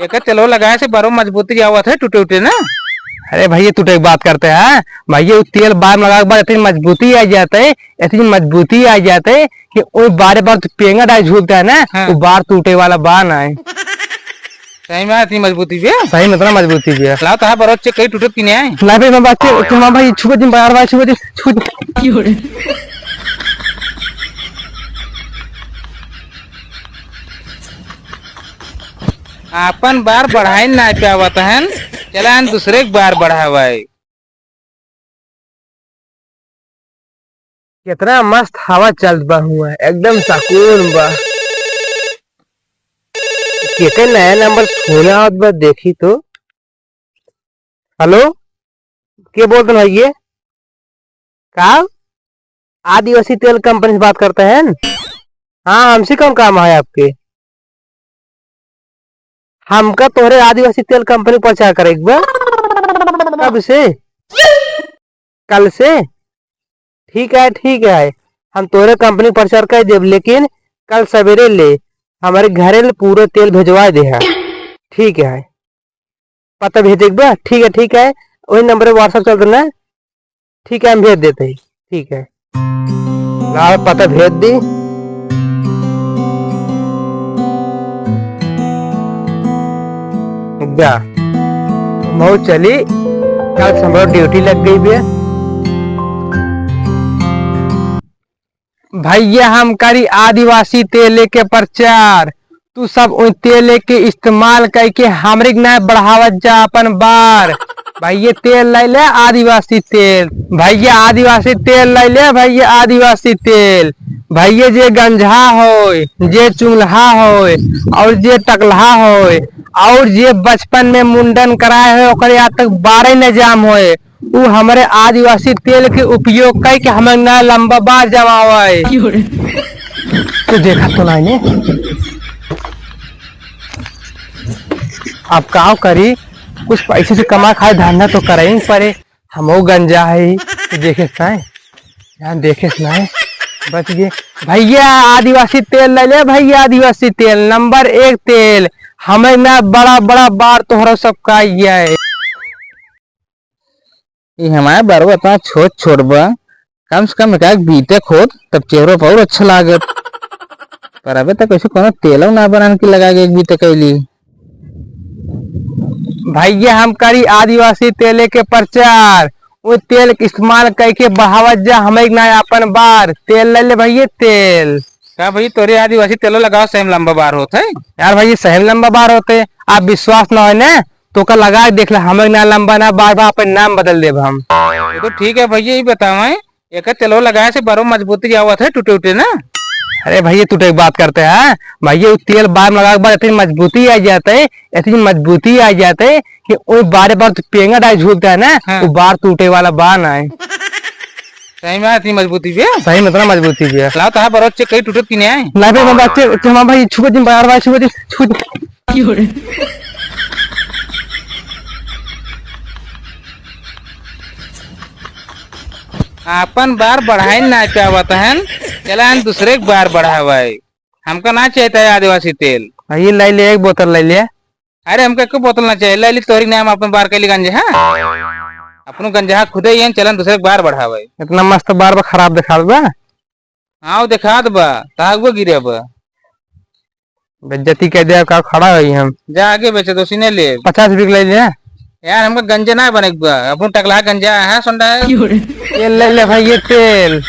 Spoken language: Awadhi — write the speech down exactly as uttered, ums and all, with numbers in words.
एकर तेलवा लगाए से बारो मजबूती आवत है, टूटे उटे ना। अरे भैया, टूटे की बात करते हैं भैया, वो तेल बार में लगाए के बाद इतनी मजबूती आ जाते, इतनी मजबूती आ जाते कि वो बारे बार तो पेंगा डाल झूलता है ना, हाँ। वो बार टूटे वाला बार ना है। सही में इतनी मजबूती बे? सही में इतना मजबूती बे। लाओ तो हाँ, बरोच चेक करी टूटत कि नहीं है। नहीं भाई, मैं बात चेक, तुम भाई छुपे दिन बार बार छुपे दिन, छुपे दिन। आपन बार बढ़ाई ना पावत हन, चला हन दूसरे के बार बढ़ावाई। कितना मस्त हवा चलत बा हुआ, एकदम सुकून बा। केकर नया नंबर फोन आवत बा, देखी तो। हेलो, के बोलत हन भैया? का? आदिवासी तेल कंपनी से बात करते हैं? हाँ, हमसे कौन काम है आपके? हमका तोहरे आदिवासी तेल कंपनी प्रचार करे के बा। कब से? कल से? ठीक है, ठीक है, हम तोहरे कंपनी प्रचार कर देब, लेकिन कल सवेरे ले हमारे घरे ले पूरा तेल भेजवा दे है। ठीक है, पता भेजे के बा। ठीक है, ठीक है, वही नंबर पे WhatsApp चल देना। ठीक है, हम भेज देते हैं। ठीक है, लाओ पता भेज दी। जा, मऊ चली, कल से हमरो ड्यूटी लग गई बे। भैया हम करी आदिवासी तेल के प्रचार, तू सब उन तेल के इस्तेमाल करके हमरे के ना बढ़ावत जा अपन बार। भैया तेल ले ले आदिवासी तेल, भैया आदिवासी तेल ले ले, भैया आदिवासी तेल। भैया जे गंजहा होय, जे चुंगलहा होय और जे टकलहा होय और जे बचपन में मुंडन कराए होय, ओकरे आज तक बारे न जाम होय, उ हमरे आदिवासी तेल के उपयोग कई के हमें ना लंबा बार जमावे। तो देखा तो नाई ने, अब का करी, कुछ पैसे से कमा खाए, धंधा तो करे ही पड़े। हमहू गंजा है, तो देखे से नाई, यहाँ देखे से नाई, बच गए। भैया आदिवासी तेल ले ले, भैया आदिवासी तेल नंबर एक तेल, हमें ना बड़ा बड़ा बार तोहरा सब का ये है। ई हमार बरवा इतना छोट छोट बा, कम से कम एक आध बीते खोद, तब चेहरो पर और अच्छा लागत। पर अबे तक ऐसे कोनो तेलो ना बनान के लगा के एक बीते कैली। भैया हम करी आदिवासी तेले के प्रचार, वो तेल के इस्तेमाल करके बढ़ावत जा हमें ना अपन बार। तेल ले ले भैया तेल। का भाई तोरे आदिवासी तेलो लगाओ सही में लंबा बार होत है? यार भाई सही में लंबा बार होते, आप विश्वास ना होय ना तो का लगा के देख ले, हमें ना लंबा ना बार बार अपन नाम बदल देब हम। ये तो ठीक है भैया, ये बताओ है, एक तेलवा लगाए से बरो मजबूती आवत है, टूटे उटे ना। अरे भैया टूटे की बात करते हैं भैया, वो तेल बार में लगा के बाद इतनी मजबूती आ जाते, इतनी मजबूती आ जाते कि वो बारे बार तो पेंगा डाल झूलता है ना, हाँ। वो बार टूटे वाला बार ना है। सही में इतनी मजबूती बे? सही में इतना मजबूती बे। लाओ तो हाँ, बरो चेक करी टूटत कि नहीं है। नहीं भाई, मैं बात चेक, चेक, हाँ भाई, छुपे दिन, बार बार छुपे दिन, छुपे दिन। आपन बार बढ़ाई ना पावत हन, चला हन दूसरे के बार बढ़ावाई। हमका ना चाहिए था आदिवासी तेल। आ, ये ले ले, एक बोतल ले ले। अरे हमका एक बोतल ना चाहिए, ले ली तोहरी नाम अपन बार कैली गंजे, हाँ? अपनो गंजा खुदे ही हैं, चलन दूसरे के बार बढ़ावाई। इतना मस्त बार बा, खराब दिखात बा। हाँ, वो दिखात बा, तागो गिरे बा। बेइज्जती कर दिया, का खड़ा होई हम। जा आगे बेचे, दोसी ने ले। पचास रुपये के ले ले। यार, हमका गंजा ना बने के बा, अपन टकला गंजा है, सुन रहा है? ये ले ले भाई, ये तेल।